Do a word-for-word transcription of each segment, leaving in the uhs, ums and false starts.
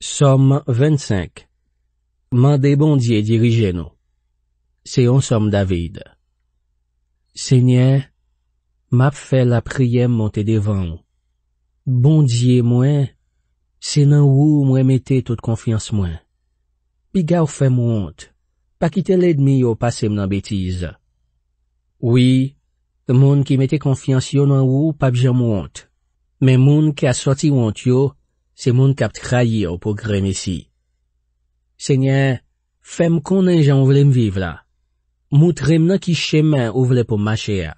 Sòm vennsenk. Mande Bondye dirije nou. Se yon sòm David. Senyè, m ap fè lapriyè m monte devan w. Bondye mwen, se nan ou mwen mete tout konfyans mwen. Piga w fè m wont. Pa kite lènmi yo pase m nan betiz. Wi, moun ki mete konfyans yo nan ou p ap janm wont. Men moun k a sòti wont yo, se moun k ap trayi w pou gremesi. Senyè, fè m konnen jan w vle m viv la. Moutre m nan ki chemen ou vle pou m mache a.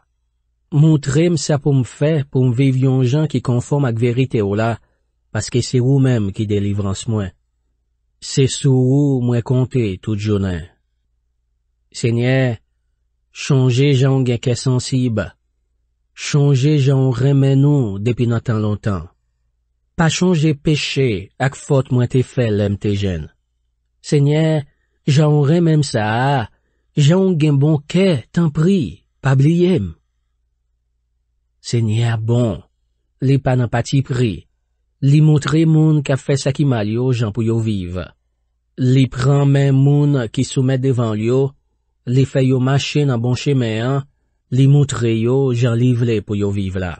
Moutre m sa pou m fè pou m viv yon jan ki konfòm ak verite w la, paske se ou menm ki delivrans mwen. Se sou ou mwen konte tout jounen. Senyè, chonje jan w gen kè sansib. Chonje jan w renmen nou depi nan tan lontan. Pa chonje peche ak fòt mwen te fè lè m te jèn. Senyè, jan w renmen m sa a, jan w gen bon kè, tanpri, pa bliye m. Senyè a bon, li pa nan patipri, li moutre moun k ap fè sa ki mal yo jan pou yo viv. Li pran men moun ki soumèt devan l yo, li fè yo mache nan bon chemen an, li moutre yo jan li vle pou yo viv la.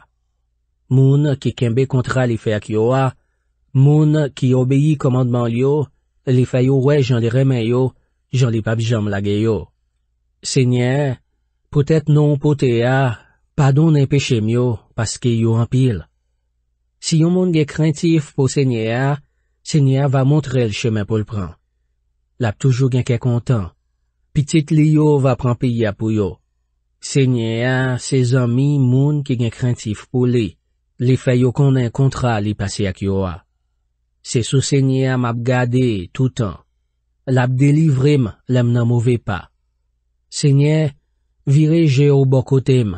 Moun ki kenbe kontra li fè ak yo a, moun ki obeyi kòmandman l yo, li fè yo wè jan li renmen yo, jan li p ap janm lage yo. Senyè, poutèt non w pote a, padonnen peche m yo, paske yo anpil. Si yon moun gen krentif pou Senyè a, Senyè a va montre l chemen pou l pran. L ap toujou gen kè kontan. Pitit li yo va pran peyi a pou yo. Senyè a se zanmi moun ki gen krentif pou li. Li fè yo konnen kontra li pase ak yo a. Se sou Senyè a m ap gade toutan. L ap delivre m lè m nan move pa. Senyè, vire je w bò kote m.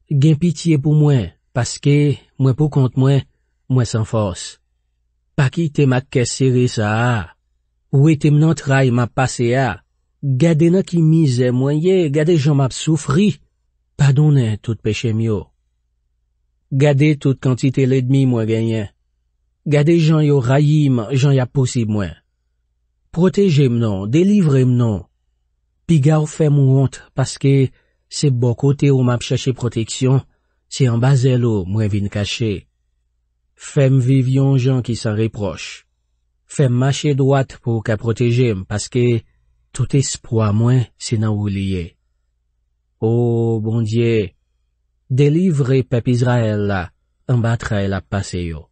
Gen pitye pou mwen, paske mwen poukont mwen, mwen san fòs. Pa kite m ak kè sere sa a. Wete m nan tray m ap pase a. Gade nan ki mizè mwen ye, gade jan m ap soufri. Padonnen tout peche m yo. Gade tout kantite lènmi mwen genyen. Gade jan yo rayi m, jan y ap pousib mwen. Pwoteje m non, delivre m non. Piga w fè m wont, paske se bò kote w m ap chèche pwoteksyon, se anba zèl ou mwen vin kache. Fè m viv yon jan ki san repwòch. Fè m mache dwat pou w ka pwoteje m, paske tout espwa mwen se nan ou li ye. O Bondye, delivre pèp Izrayèl la anba tray l ap pase yo.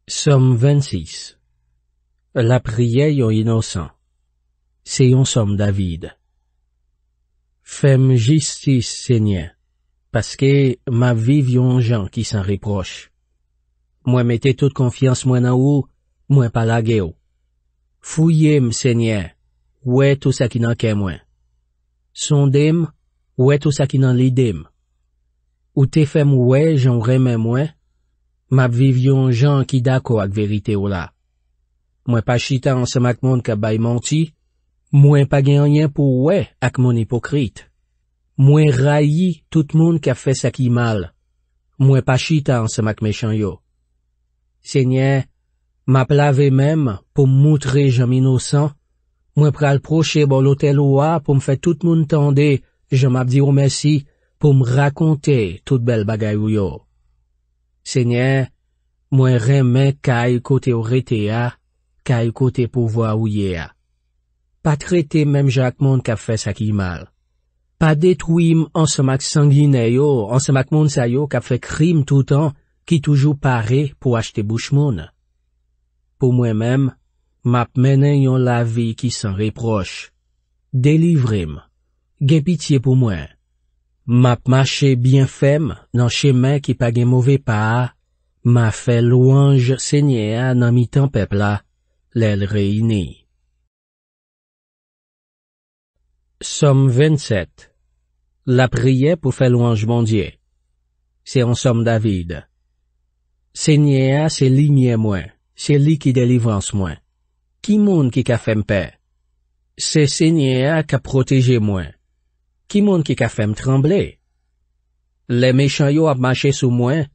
Sòm vennsis. Lapriyè yon inosan. Se yon sòm David. Fè m jistis, Senyè, paske m ap viv yon jan ki san repwòch. Mwen mete tout konfyans mwen nan ou, mwen pa lage w. Fouye m, Senyè, wè tou sa ki nan kè mwen. Sonde m, wè tou sa ki nan lide m. Ou te fè m wè jan w renmen mwen, m ap viv yon jan ki dakò ak verite w la. Mwen pa chita ansanm ak moun k ap bay manti, mwen pa gen anyen pou w wè ak moun ipokrit. Mwen rayi tout moun k ap fè sa ki mal, mwen pa chita ansanm ak mechan yo. Senyè, m ap lave men m pou m moutre jan m inosan, mwen pral pwoche bò lotèl ou a pou m fè tout moun tande jan m ap di w mèsi, pou m rakonte tout bèl bagay ou yo. Senyè, mwen renmen kay kote w rete a, kay kote pouvwa ou ye a. Pa trete m menm jan ak moun k ap fè sa ki mal. Pa detwi m ansanm ak sanginè yo, ansanm ak moun sa yo k ap fè krim toutan, ki toujou pare pou achte bouch moun. Pou mwen menm, m ap mennen yon lavi ki san repwòch. Delivre m. Gen pitye pou mwen. M ap mache byen fèm nan chemen ki pa gen move pa a. M a fè lwanj Senyè a nan mitan pèp la, lè l reyini. Sòm vennsèt. Lapriyè pou fè lwanj Bondye. Se yon sòm David. Senyè a se limyè mwen, se li ki delivrans mwen. Ki moun ki ka fè m pè? Se Senyè a k ap pwoteje mwen. Ki moun ki ka fè m tranble? Lè mechan yo ap mache sou mwen,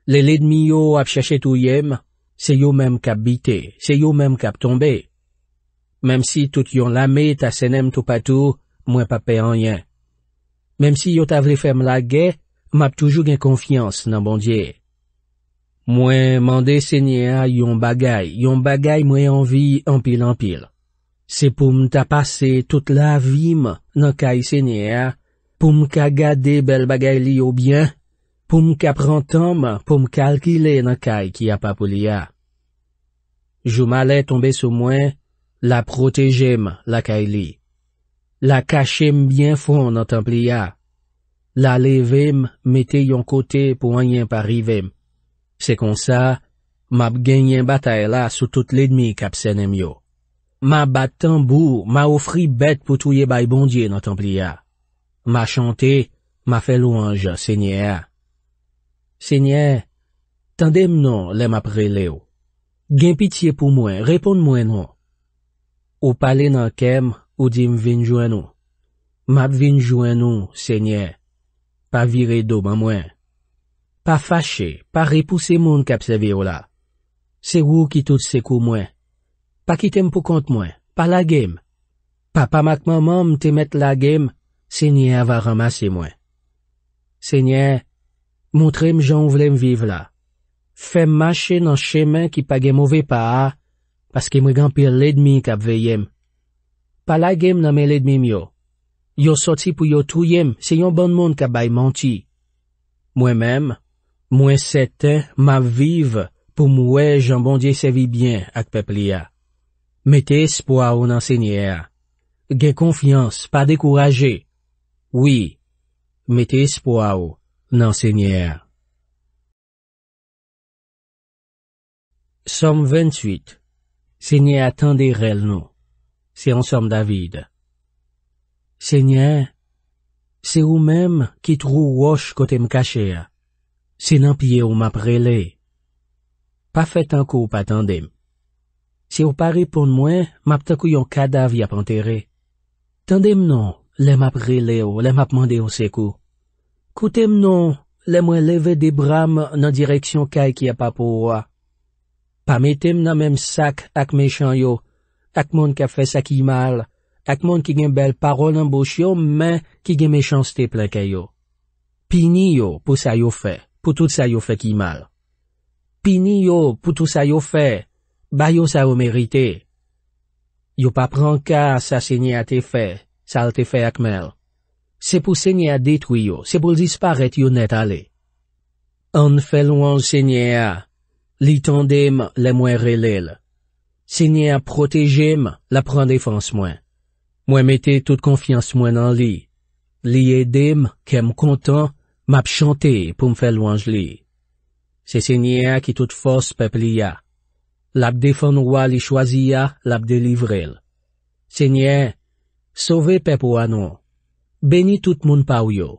Lè lènmi yo ap chèche touye m, se yo menm k ap bite, se yo menm k ap tonbe. Menm si tout yon lame ta sènen m toupatou, mwen p ap pè anyen. Menm si yo ta vle fè m lagè, m ap toujou gen konfyans nan Bondye. Mwen mande Senyè a yon bagay, yon bagay mwen anvi anpil anpil. Se pou m ta pase tout lavi m nan kay Senyè a, pou m ka gade bèl bagay li yo byen, pou m ka pran tan m pou m kalkile nan kay ki apa pou li a. Jou malè tonbe sou mwen, l a pwoteje m lakay li. L a kache m byen fon nan tanp li a. L a leve m mete yon kote pou anyen pa rive m. Se konsa, m ap genyen batay la sou tout lènmi k ap sènen m yo. M a bat tanbou, m a ofri bèt pou touye bay Bondye nan tanp li a. M a chante, m a fè lwanj Senyè a. Senyè, tande m non lè m ap rele w. Gen pitye pou mwen, reponn mwen non. Ou pale nan kè m, ou di m vin jwenn ou. M ap vin jwenn ou, Senyè. Pa vire do ban mwen. Pa fache, pa repouse moun k ap sèvi w la. Se ou ki tout sekou mwen. Pa kite m pou kont mwen, pa lage m. Papa m ak manman m te mèt lage m, Senyè a va ranmase mwen. Senyè, montre m jan w vle m viv la. Fè m mache nan chemen ki pa gen move pa a, paske mwen gen anpil lènmi k ap veye m. Pa lage m nan men lènmi m yo. Yo sòti pou yo touye m, se yon bann moun k ap bay manti. Mwen menm, mwen sèten m ap viv pou m wè jan Bondye sèvi byen ak pèp li a. Mete espwa w nan Senyè a. Gen konfyans, pa dekouraje. Wi, mete espwa w nan Senyè a. Sòm venntuit. Senyè a tande rèl nou. Se yon sòm David. Senyè, se ou menm ki twou wòch kote m kache a. Se nan pye w m ap rele. Pa fè tankou w pa tande m. Si w pa reponn mwen, m ap tankou yon kadav y ap antere. Tande m non lè m ap rele w, lè m ap mande w sekou. Koute m non lè mwen leve de bra m nan direksyon kay ki apa pou ou a. Pa mete m nan menm sak ak mechan yo, ak moun k ap fè sa ki mal, ak moun ki gen bèl pawòl nan bouch yo, men ki gen mechanste plen kè yo. Pini yo pou sa yo fè, pou tout sa yo fè ki mal. Pini yo pou tout sa yo fè, ba yo sa yo merite. Yo pa pran ka sa Senyè a te fè, sa l te fè ak men l. Se pou Senyè a detwi yo, se pou l disparèt yo nèt ale. Ann fè lwanj Senyè a, li tande m lè mwen rele l. Senyè a pwoteje m, l ap pran defans mwen. Mwen mete tout konfyans mwen nan li. Li ede m, kè m kontan, m ap chante pou m fè lwanj li. Se Senyè a ki tout fòs pèp li a. L ap defann wa li chwazi a, l ap delivre l. Senyè, sove pèp ou a non. Beni tout moun pa w yo.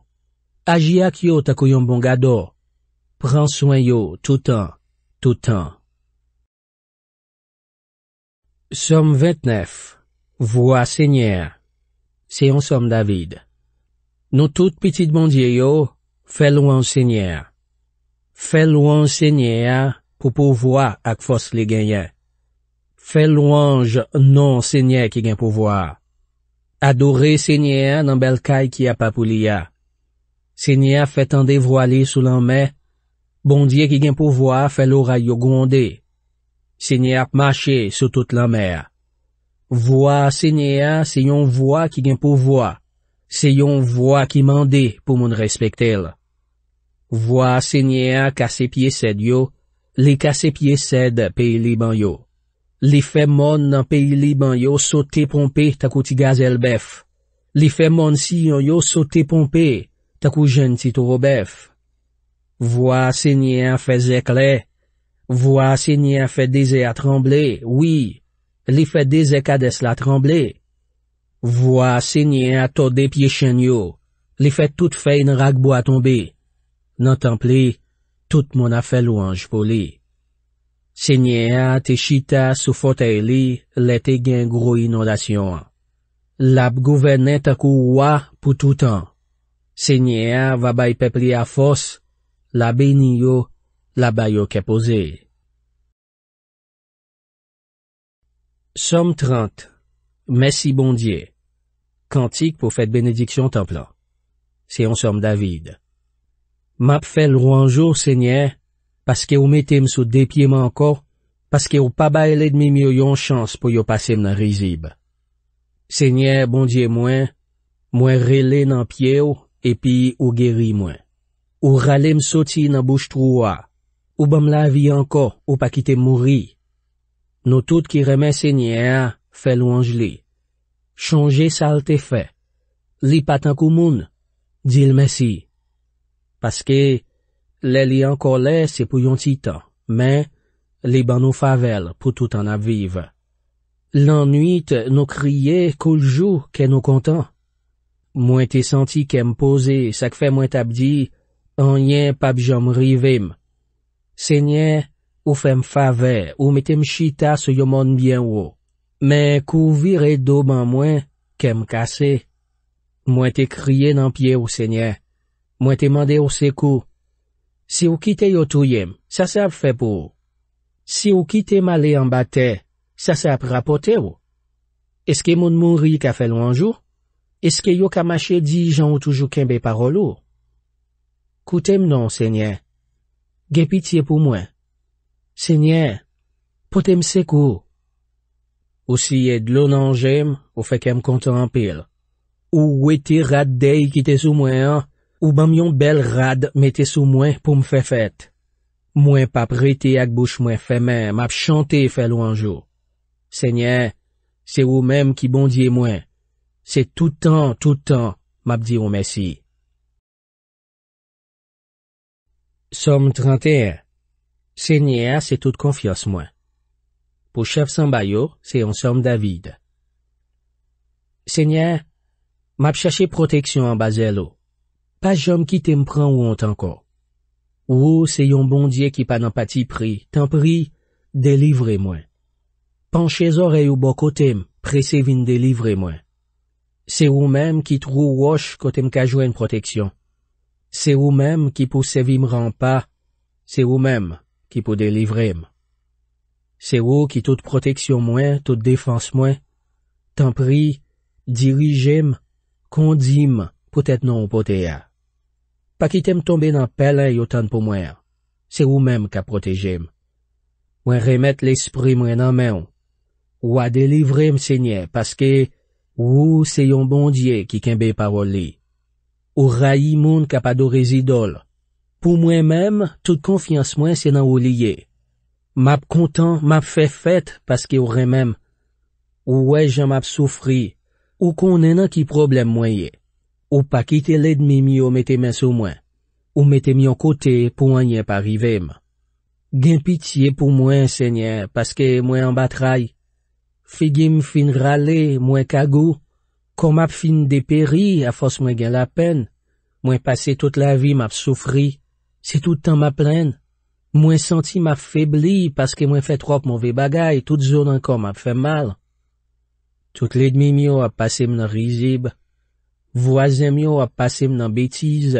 Aji ak yo tankou yon bon gadò. Pran swen yo toutan, toutan. Sòm vennèf. Vwa Senyè a. Se yon sòm David. Nou tout pitit Bondye yo, fè lwanj Senyè a. Fè lwanj Senyè a pou pouvwa ak fòs li genyen. Fè lwanj non Senyè ki gen pouvwa a. Adore Senyè a nan bèl kay ki apa pou li a. Senyè a fè tande vwa li sou lanmè. Bondye ki gen pouvwa a fè loray yo gwonde. Senyè ap mache sou tout lanmè a. Vwa Senyè a se yon vwa ki gen pouvwa. Se yon vwa ki mande pou moun respekte l. Vwa Senyè a kase pye sèd yo, li kase pye sèd peyi Liban yo. Li fè mòn nan peyi Liban yo sote ponpe tankou ti gazèl bèf. Li fè mòn Siyon yo sote ponpe tankou jenn ti towo bèf. Vwa Senyè a fè zèklè. Vwa Senyè a fè dezè a tranble. Wi, li fè dezè Kadès la tranble. Vwa Senyè a tòde pye chèn yo. Li fè tout fèy nan rakbwa tonbe. Nan tanp li, tout moun ap fè lwanj pou li. Senyè a te chita sou fòtèy li lè te gen gwo inondasyon an. L ap gouvènen tankou wa pou toutan. Senyè a va bay pèp li a fòs, l a beni yo, l ap ba yo kè poze. Sòm trant. Mèsi Bondye. Kantik pou fèt benediksyon tanp lan. Se yon sòm David. M ap fè lwanj ou, Senyè, paske w mete m sou de pye m ankò, paske w pa bay lènmi m yo yon chans pou yo pase m nan rizib. Senyè, Bondye mwen, mwen rele nan pye w, epi ou geri mwen. Ou rale m soti nan bouch twou a. Ou ban m lavi ankò, ou pa kite m mouri. Nou tout ki renmen Senyè a, fè lwanj li. Chonje sa l te fè. Li pa tankou moun. Di l mèsi. Paske lè li an kòlè, se pou yon ti tan, men li ban nou favè l pou toutan n ap viv. Lannwit, nou kriye, kou l jou, kè nou kontan. Mwen te santi kè m poze, sa k fè mwen t ap di, anyen p ap janm rive m. Senyè, ou fè m favè, ou mete m chita sou yon mòn byen wo. Men kou w vire do ban mwen, kè m kase. Mwen te kriye nan pye w, Senyè. Mwen te mande w sekou. Si w kite yo touye m, sa sa ap fè pou ou? Si w kite m ale anba tè, sa sa ap rapòte w? Èske moun mouri ka fè lwanj ou? Èske yo ka mache di jan w toujou kenbe pawòl ou? Koute m non, Senyè. Gen pitye pou mwen. Senyè, pote m sekou. Ou siye dlo nan je m, ou fè kè m kontan anpil. Ou wete rad dèy ki te sou mwen an, ou ban m yon bèl rad mete sou mwen pou m fè fèt. Mwen p ap rete ak bouch mwen fèmen, m ap chante fè lwanj ou. Senyè, se ou menm ki Bondye mwen. Se tout tan, tout tan, m ap di w mèsi. Sòm tranteyen. Senyè a se tout konfyans mwen. Pou chèf sanba yo, se yon sòm David. Senyè, m ap chache pwoteksyon anba zèl ou. Pa janm kite m pran wont ankò. Ou se yon Bondye ki pa nan patipri, tanpri, delivre mwen. Panche zòrèy ou bò kote m, prese vin delivre mwen. Se ou menm ki twou wòch kote m ka jwenn pwoteksyon. Se ou menm ki pou sèvi m ranpa, se ou menm ki pou delivre m. Se ou ki tout pwoteksyon mwen, tout defans mwen. Tanpri, dirije m, kondi m poutèt non w pote a. Pa kite m tonbe nan pèlen yo tann pou mwen an. Se ou menm k ap pwoteje m. Mwen remèt lespri mwen nan men w. W a delivre m, Senyè, paske ou se yon Bondye ki kenbe pawòl li. Ou rayi moun k ap adore zidòl. Pou mwen menm, tout konfyans mwen se nan ou li ye. M ap kontan, m ap fè fèt paske w renmen m. Ou wè jan m ap soufri. Ou konnen nan ki pwoblèm mwen ye. Ou pa kite lènmi m yo mete men sou mwen. Ou mete m yon kote pou anyen pa rive m. Gen pitye pou mwen, Senyè, paske mwen anba tray. Figi m fin rale, mwen kagou. Kò m ap fin deperi afòs mwen gen lapenn. Mwen pase tout lavi m ap soufri. Se tout tan m ap plenn. Mwen santi m ap febli paske mwen fè twòp move bagay, tout zo nan kò m ap fè m mal. Tout lènmi m yo ap pase m nan rizib. Vwazen m yo ap pase m nan betiz.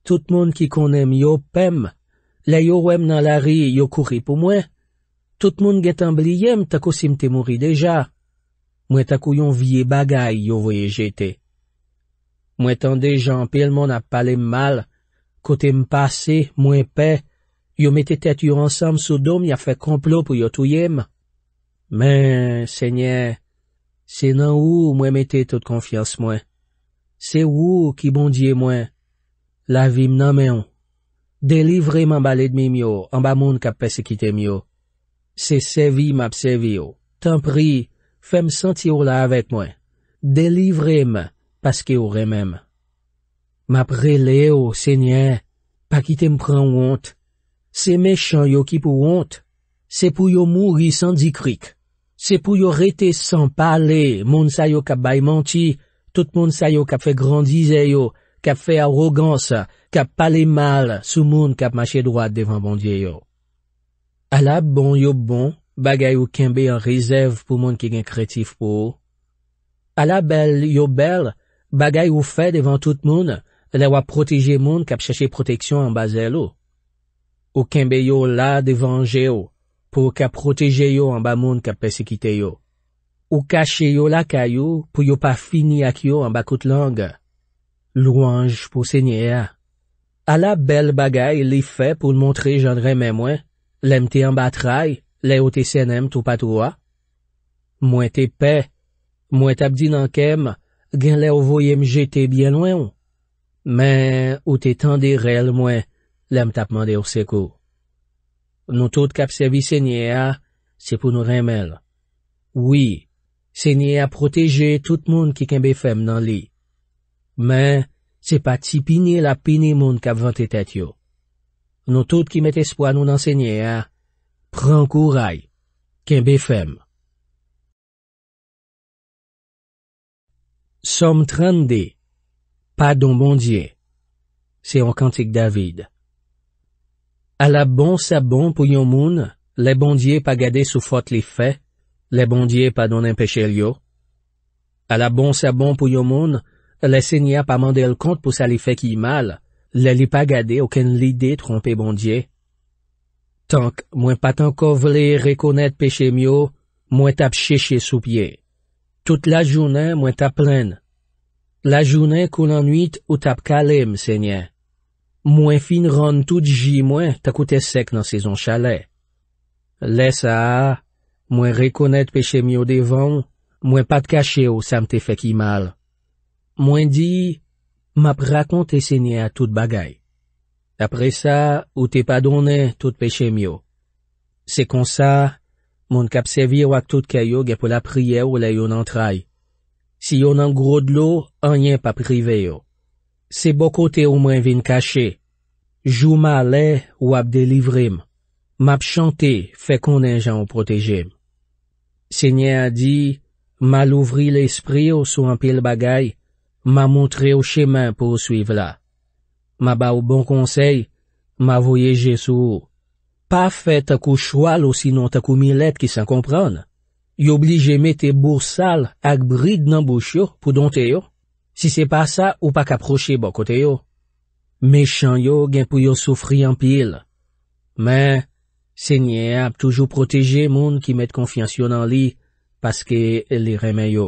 Tout moun ki konnen m yo pè m. Lè yo wè m nan lari, yo kouri pou mwen. Tout moun gentan bliye m tankou si m te mouri deja. Mwen tankou yon vye bagay yo voye jete. Mwen tande jan anpil moun ap pale m mal. Kote m pase, mwen pè. Yo mete tèt yo ansanm sou do m, y ap fè konplo pou yo touye m. Men, Senyè, se nan ou mwen mete tout konfyans mwen. Se ou ki Bondye mwen. Lavi m nan men w. Delivre m anba lènmi m yo, anba moun k ap pèsekite m yo. Se sèvi m ap sèvi w. Tanpri, fè m santi w la avèk mwen. Delivre m, paske w renmen m. M ap rele w, Senyè, pa kite m pran wont. Se mechan yo ki pou wont. Se pou yo mouri san di krik. Se pou yo rete san pale, moun sa yo k ap bay manti, tout moun sa yo k ap fè grandizè yo, k ap fè awogans, k ap pale mal sou moun k ap mache dwat devan Bondye yo. Ala bon yo bon, bagay ou kenbe an rezèv pou moun ki gen krentif pou ou. Ala bèl yo bèl, bagay ou fè devan tout moun, lè w ap pwoteje moun k ap chèche pwoteksyon anba zèl ou. Ou kenbe yo la devan je w, pou w ka pwoteje yo anba moun k ap pèsekite yo. Ou kache yo lakay ou pou yo pa fini ak yo anba kout lang. Lwanj pou Senyè a. Ala bèl bagay li fè pou l montre jan l renmen mwen, lè m te anba tray, lè yo te sènen m toupatou a. Mwen te pè, mwen t ap di nan kè m, genlè w voye m jete byen lwen w. Men ou te tande rèl mwen lè m t ap mande w sekou. Nou tout k ap sèvi Senyè a, se pou nou renmen l. Wi, Senyè a pwoteje tout moun ki kenbe fèm nan li. Men, se pa ti pini l ap pini moun k ap vante tèt yo. Nou tout ki met espwa nou nan Senyè a, pran kouray, kenbe fèm. Sòm trannde. Padon Bondye. Se yon kantik David. Ala bon sa bon pou yon moun, lè Bondye pa gade sou fòt li fè, lè Bondye padonnen peche l yo. Ala bon sa bon pou yon moun, lè Senyè a pa mande l kont pou sa li fè ki mal, lè li pa gade okenn lide twonpe Bondye. Tank mwen pa t ankò vle rekonèt peche m yo, mwen t ap cheche sou pye. Tout lajounen mwen t ap plenn. Lajounen kou lannwit ou t ap kale m, Senyè. Mwen fin rann tout ji mwen tankou tè sèk nan sezon chalè. Lè sa a, mwen rekonèt peche m yo devan w, mwen pa t kache w sa m te fè ki mal. Mwen di, m ap rakonte Senyè a tout bagay. Apre sa, ou te padonnen tout peche m yo. Se konsa, moun k ap sèvi w ak tout kè yo gen pou lapriyè w lè yo nan tray. Si yo nan gwo dlo, anyen p ap rive yo. Se bò kote w mwen vin kache. Jou malè, w ap delivre m. M ap chante, fè konnen jan w pwoteje m. Senyè a di, m a louvri lespri w sou anpil bagay, m a montre w chemen pou w swiv la. M a ba w bon konsèy, m a voye je sou ou. Pa fè tankou chwal osinon tankou milèt ki san konprann. Yo blije mete bosal ak brid nan bouch yo pou donte yo. Si se pa sa, ou pa ka pwoche bò kote yo. Mechan yo gen pou yo soufri anpil. Men, Senyè a ap toujou pwoteje moun ki met konfyans yo nan li, paske li renmen yo.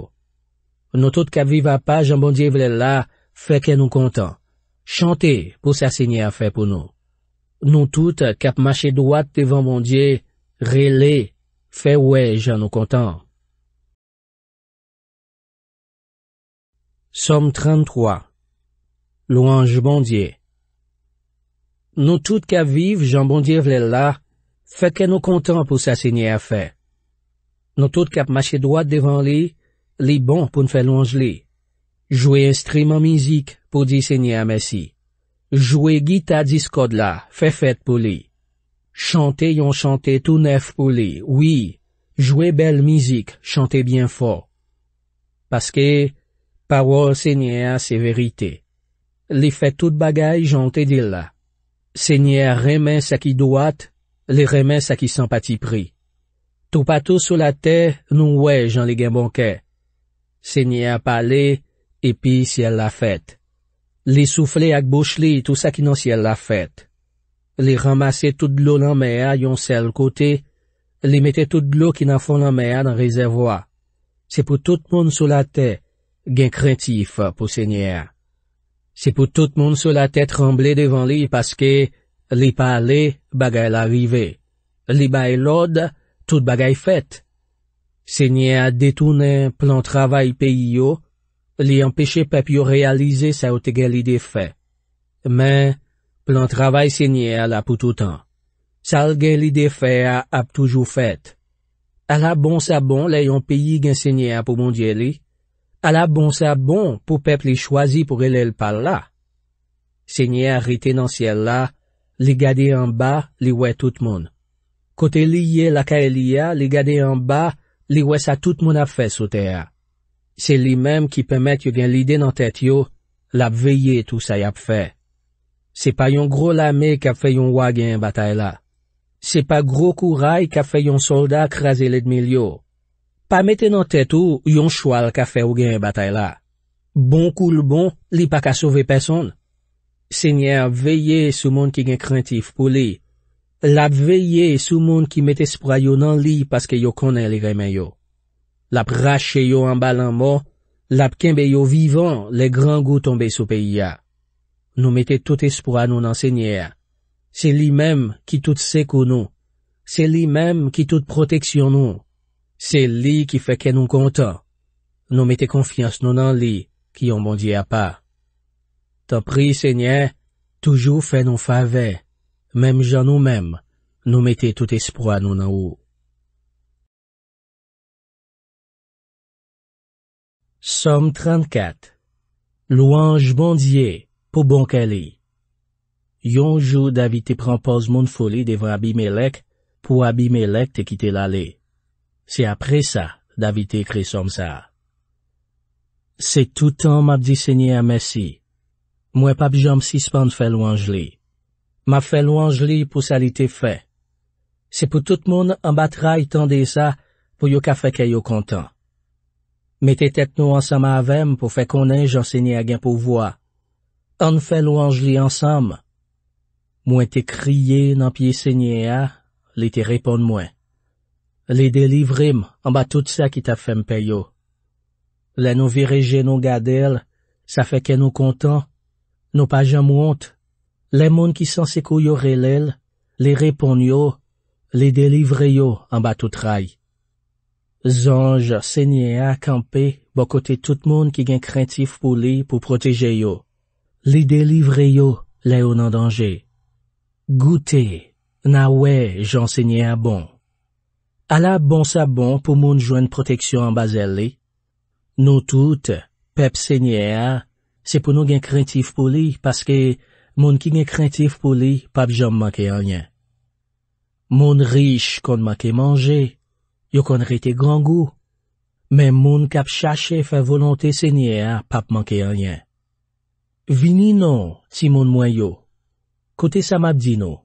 Nou tout k ap viv apa jan Bondye vle l la, fè kè nou kontan. Chante pou sa Senyè a fè pou nou. Nou tout k ap mache dwat devan Bondye, rele, fè wè jan nou kontan. Sòm tranntwa. Lwanj Bondye. Nou tout k ap viv jan Bondye vle l la, fè kè nou kontan pou sa Senyè a fè. Nou tout k ap mache dwat devan li, li bon pou n fè lwanj li. Jwe enstriman mizik pou di Senyè a mèsi. Jwe gita dis kòd la, fè fèt pou li. Chante yon chante tou nèf pou li, wi, jwe bèl mizik, chante byen fò. Paske pawòl Senyè a se verite. Li fè tout bagay jan w te di l la. Senyè a renmen sa ki dwat, li renmen sa ki san patipri. Toupatou sou latè, nou wè jan li gen bon kè. Senyè a pale, epi syèl la fèt. Li soufle ak bouch li, tou sa ki nan syèl la fèt. Li ranmase tout dlo lanmè a yon sèl kote, li mete tout dlo ki nan fon lanmè a nan rezèvwa. Se pou tout moun sou latè gen krentif pou Senyè a. Se pou tout moun sou latè tranble devan li, paske li pale, bagay la rive. Li bay lòd, tout bagay fèt. Senyè a detounen plan travay peyi yo, li anpeche pèp yo reyalize sa yo te gen lide fè. Men, plan travay Senyè a la pou toutan. Sa l gen lide fè a ap toujou fèt. Ala bon sa bon lè yon peyi gen Senyè a pou Bondye li. Ala bon sa bon pou pèp li chwazi pou rele l pa l la. Senyè a rete nan syèl la, li gade anba, li wè tout moun. Kote li ye lakay li a, li gade anba, li wè sa tout moun ap fè sou tè a. Se li menm ki pèmèt yo gen lide nan tèt yo, l ap veye tou sa y ap fè. Se pa yon gwo lame k ap fè yon wa genyen batay la. Se pa gwo kouray k ap fè yon sòlda kraze lènmi l yo. Pa mete nan tèt ou yon chwal ka fè w genyen batay la. Bon kou l bon, li pa ka sove pèsonn. Senyè a veye sou moun ki gen krentif pou li. L ap veye sou moun ki met espwa yo nan li paske yo konnen li renmen yo. L ap rache yo anba lanmò, l ap kenbe yo vivan lè grangou tonbe sou peyi a. Nou mete tout espwa nou nan Senyè a. Se li menm ki tout sekou nou. Se li menm ki tout pwoteksyon nou. Se li ki fè kè nou kontan. Nou mete konfyans nou nan li, ki yon Bondye apa. Tanpri, Senyè, toujou fè nou favè, menm jan nou menm, nou mete tout espwa nou nan ou. Sòm trannkat. Lwanj Bondye pou bon kè li. Yon jou, David te pran pòz moun fou li devan Abimelèk pou Abimelèk te kite l ale. Se apre sa, David te ekri sòm sa a. Se toutan m ap di Senyè a mèsi. Mwen p ap janm sispann fè lwanj li. M ap fè lwanj li pou sa li te fè. Se pou tout moun anba tray tande sa, pou yo ka fè kè yo kontan. Mete tèt nou ansanm avè m pou fè konnen jan Senyè a gen pouvwa. Ann fè lwanj li ansanm. Mwen te kriye nan pye Senyè a, li te reponn mwen. Li delivre m anba tout sa ki t ap fè m pè yo. Lè nou vire je nou gade l, sa fè kè nou kontan, nou pa janm wont. Lè moun ki san sekou yo rele l, li reponn yo, li delivre yo anba tout tray. Zanj Senyè a kanpe bò kote tout moun ki gen krentif pou li pou pwoteje yo. Li delivre yo lè yo nan danje. Goute, n a wè jan Senyè a bon. Ala bon sa bon pou moun jwenn pwoteksyon anba zèl li. Nou tout, pèp Senyè a, se pou nou gen krentif pou li, paske moun ki gen krentif pou li p ap janm manke anyen. Moun rich konn manke manje, yo konn rete grangou, men moun k ap chache fè volonte Senyè a p ap manke anyen. Vini non, timoun mwen yo. Koute sa m ap di nou.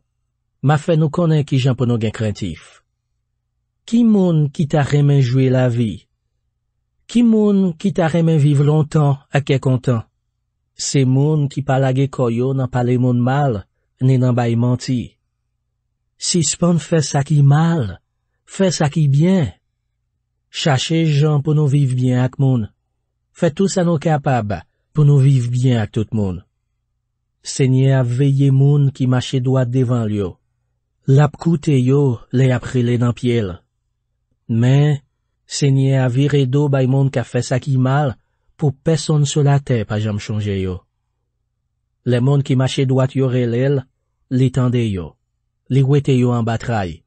M ap fè nou konnen ki jan pou nou gen krentif. Ki moun ki ta renmen jwi lavi? Ki moun ki ta renmen viv lontan ak kè kontan? Se moun ki pa lage kò yo nan pale moun mal, ni nan bay manti. Sispann fè sa ki mal, fè sa ki byen. Chache jan pou nou viv byen ak moun. Fè tou sa nou kapab pou nou viv byen ak tout moun. Senyè a veye moun ki mache dwat devan l yo. L ap koute yo lè y ap rele nan pye l. Men, Senyè a vire do bay moun k ap fè sa ki mal pou pèsonn sou latè pa janm chonje yo. Lè moun ki mache dwat yo rele l, li tande yo. Li wete yo anba tray.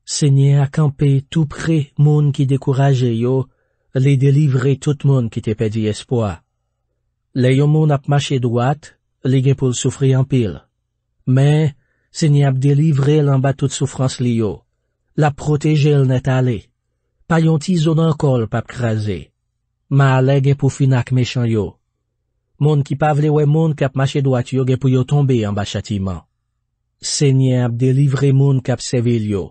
Senyè a kanpe tou pre moun ki dekouraje yo, li delivre tout moun ki te pèdi espwa. Lè yon moun ap mache dwat, li gen pou l soufri anpil. Men, Senyè ap delivre l anba tout soufrans li yo. L ap pwoteje l nèt ale. Pa yon ti zo nan kò l p ap kraze. Malè gen pou fin ak mechan yo. Moun ki pa vle wè moun k ap mache dwat yo gen pou yo tonbe anba chatiman. Senyè ap delivre moun k ap sèvi l yo.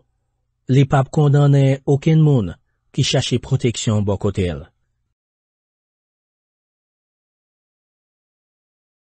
Li p ap kondannen okenn moun ki chache pwoteksyon bò kote l.